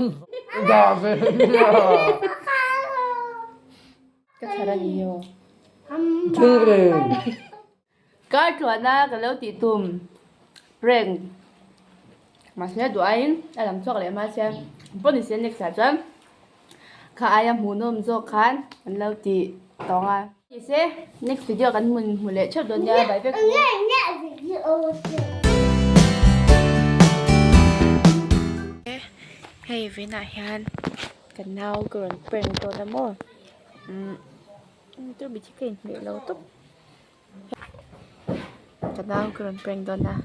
Dah ve nia. Ka chhar a ni hi aw. Thil reng. Kar tluahna ka lo tih tum prank mahse duh aiin a lam chhuak leh mahse pawh ni se next ah chuan kha aia hmuhnawm zawk khan an lo ti tawng a. Ni se next video kan hmun hmu leh theuh dawn nia bye vek u. Hei vawiinah hian ka nau ka rawn prank dawn a maw umm tur bithi ka inhmeh lo tawp. Ka nau ka rawn prank dawn a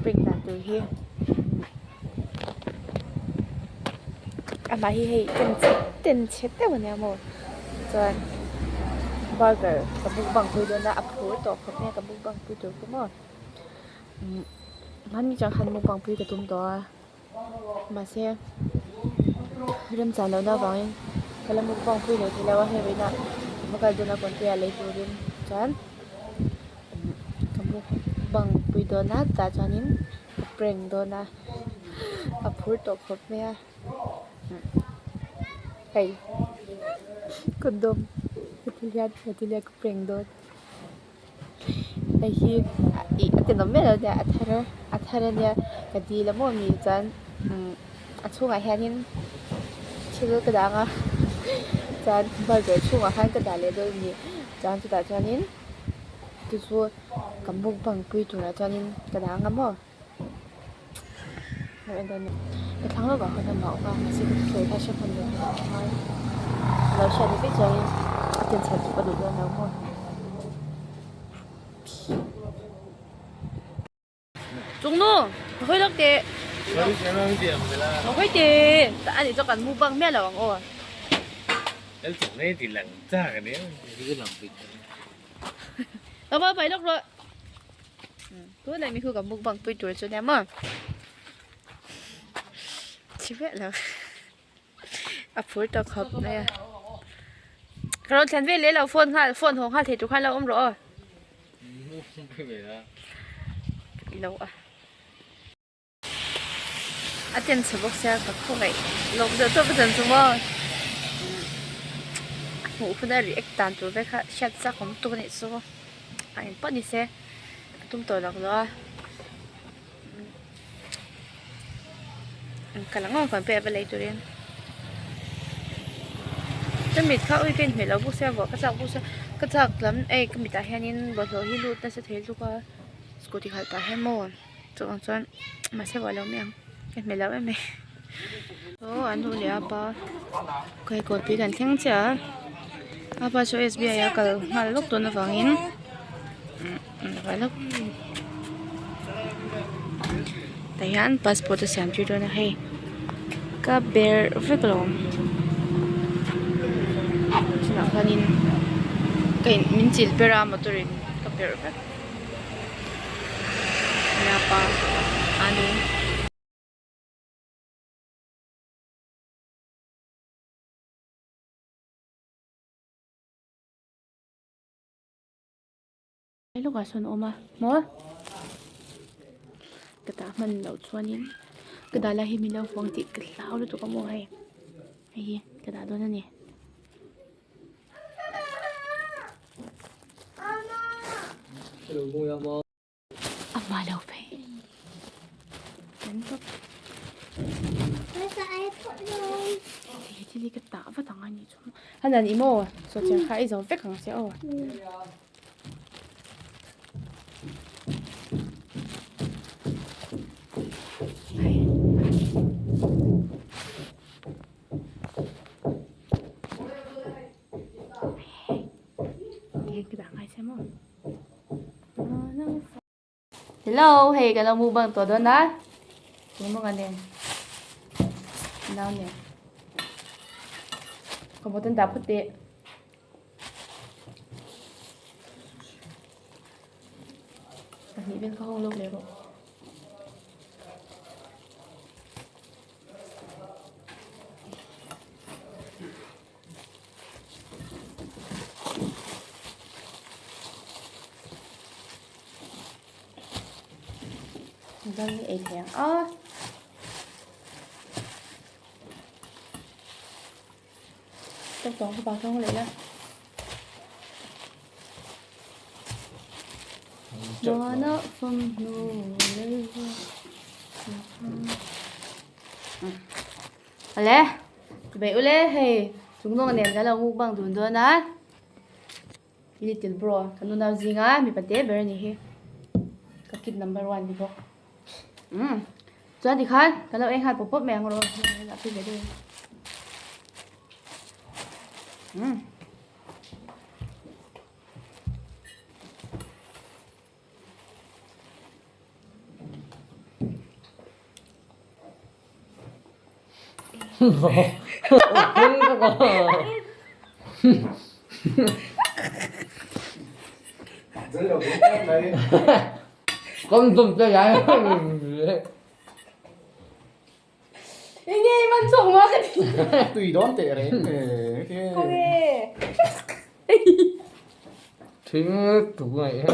prank dan tur hi amah hi hei ten chhe ten chhe deuh a nia maw chuan burger ka mukbang pui dawn a a phur tawh khawp mai a ka mukbang pui tur pawh maw umm hmanni chang khan mukbang pui ka tum tawh a. Mahse remchan lohna avangin ka la mukbang pui lo thei lo a hei vawiinah ka va kal dawn a kawnpuiah lei turin chuan ka mukbang pui dawn a tah chuanin ka prank dawn a a phur tawh khawp mai a hei condom heti hian heti hian ka prank dawn. Hei hi ih a tenawm miah lo nia a thar a thar ania ka dil a maw mi chuan umm a chhungah hianin thil ka dah ang a chuan burger chhungah khan ka dah leh dawn a ni chuan chutah chuanin chu chu ka mukbang pui turah chuanin ka dah ang a maw. Ka thlang lawkah khan a mah awm a mahse ka thusawi kha hre hman lo tur a ngai a lo hriat vek chuanin a ken chhan chu ka duh dawn lo maw. Chungnu ka hawi lawk teh ka hawi teh a nih chuan kan mu bang miah lo ang aw. Ka va pai lawk rawh. Tunah mi khu ka mukbang pui tur chu nia maw chhi vek lo a phur tawh khawp mai a ka rawn thlen vel leh lo phone nghal phone haw nghal thei tur khan lo awm rawh aw lo a a ten chhe bawk sia ka khawngaih lawm deuh tawp a chan chu maw a hmuh hun a react dan tur vek kha hriat chak awm tuk a nih chu a eng pawh ni se a tum tawh lak lo a ka la ngawt ang pawh a va lei turin ka mit kha ui ka inhmeh lo bawk sia vuah ka chak bawk sia ka chak lam ei ka mitah hianin bawlhhlawh hi lut nasa thei lutuk a scooty khalh pah hian maw. Chuvang chuan mahse buai lo mai ang ka hmel lo em mai aw an duh leh a pa kai kawlpui kan thleng chiah a a pa chu S B I a kal nghal lawk dawn avangin umm lawk tah hian passport a siam tir dawn a hei ka ber vek alawm tunah khanin ka in min chilh ber a motor in ka perh vek. Pa anu lawkah sawn a awm a maw ka tah hman loh chuanin ka dah lai hi min lo huang tih ka hlau lutuk a maw hei hei hi ka dah dawn a ni. A hma lo phei kan tawp hei thil hi ka tah vat ang a nih chu a nan i maw saw chiang kha i zo vek ang che aw. Hello, hei kan lo mukbang tawh dawn a eng maw kan en nau nen ka bottle dah phawt teh. Pahnih vel ka hawng lawk leh rawh. Dal hi ei thei ang a. Tawng kha tawng leh la. Awle beih ule hei chung nawng nen kan lo mukbang dun dawn a little bro kan nunau zinga mipa te ber a ni hi ka kid number one ni bawk umm chuan tikhan kan lo en nghal pawp pawp mai ang rawh umm. Enge i man chhuak maw ka ti. Tui dawn teh reng e. Khawnge. Thing tuk ngaih he.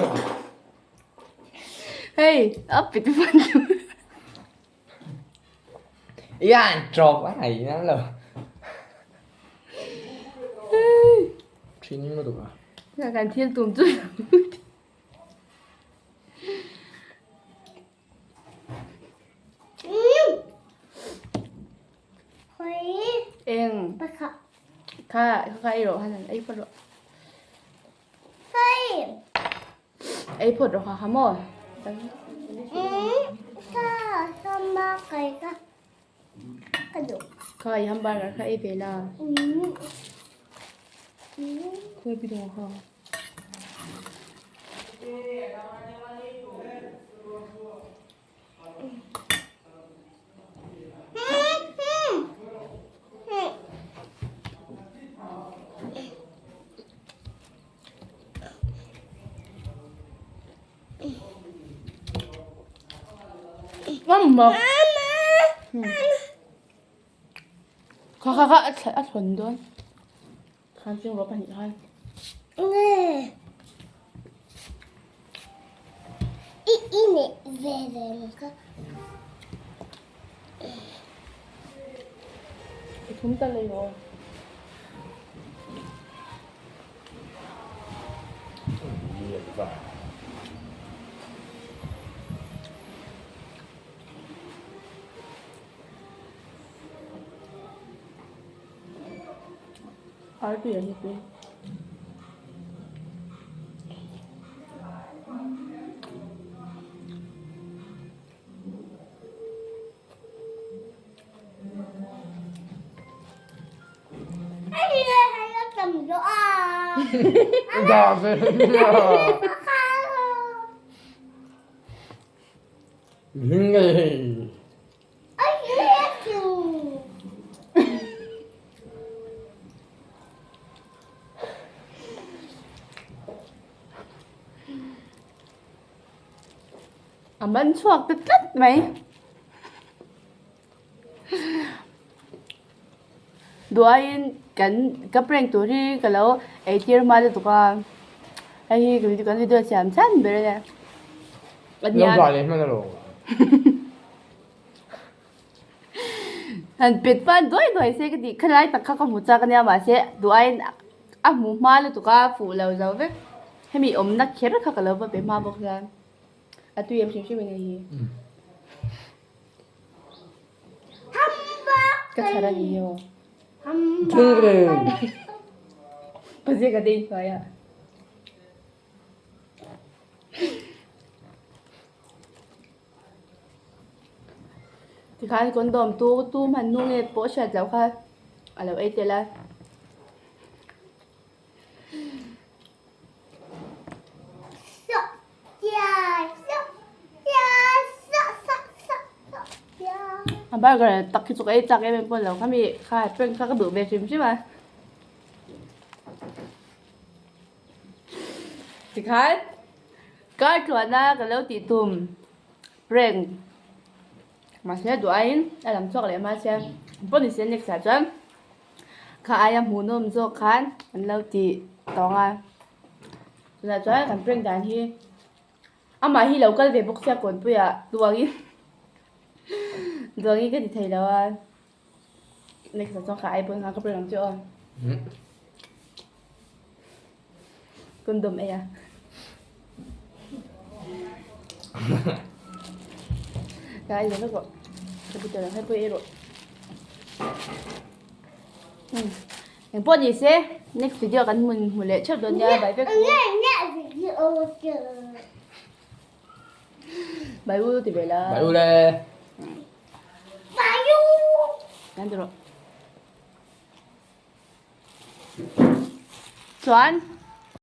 Hei, a pit fan tu. Yan drop a ai na lo. Thing lutuk a. Kan thil tum chu. Eng kha kha ei rawh han ei phawt rawh ei phawt rawh kha kha maw kha i hamburger kha ei ve la khawi pi dawng kha. Kha kha kha a thlawn dawn. Khan ching rawh pahnih khan. I thum ta lei rawh. Artui a hi tui. A man chhuak ta tlat mai. Duaiin kan ka prank tur hi ka lo eitir hma lutuk a hei hi kan video siam chhan ber a nia. Lo dah leh hman alawm. Han pet fan duai duai se ka tih khalai tak kha ka hmu chak ania mahse duh aiin a hmu hma lutuk a fuh lo zo vek hemi awmna kher kha ka lo va pe hma bawk hian a tui em hrim hrim a ni hi ka chhar a ni hi aw pazia ka dei hnuai a. Tikhan condom tu tu hman nu nge pawh hriat loh kha a lo ei tel a. A burger tak hi chu ka ei chak em em pawh lo khami kha prank kha ka duh ve hrim hrim a. Tikhan kar tluana ka lo tih tum prank mahse duh aiin a lam chhuak leh mahse pawh ni se next ah chuan kha aia hmuhnawm zawk khan an lo ti tawng a tunah chuan kan prank dan hi amah hi lo kal ve bawk sia kawnpuiah duangin duangin ka ti thei lo a next ah chuan kha ai pawn khan ka prank ang chu aw. Condom ei a. Ka ei leh vek rawh. Ka ti tawh lo, hei pawh ei rawh. Eng pawh ni se next video kan hmun hmu leh theuh dawn nia bye vek u. Bye u ti ve la. Bye u le. Bye u. Nan ti rawh. Chuan.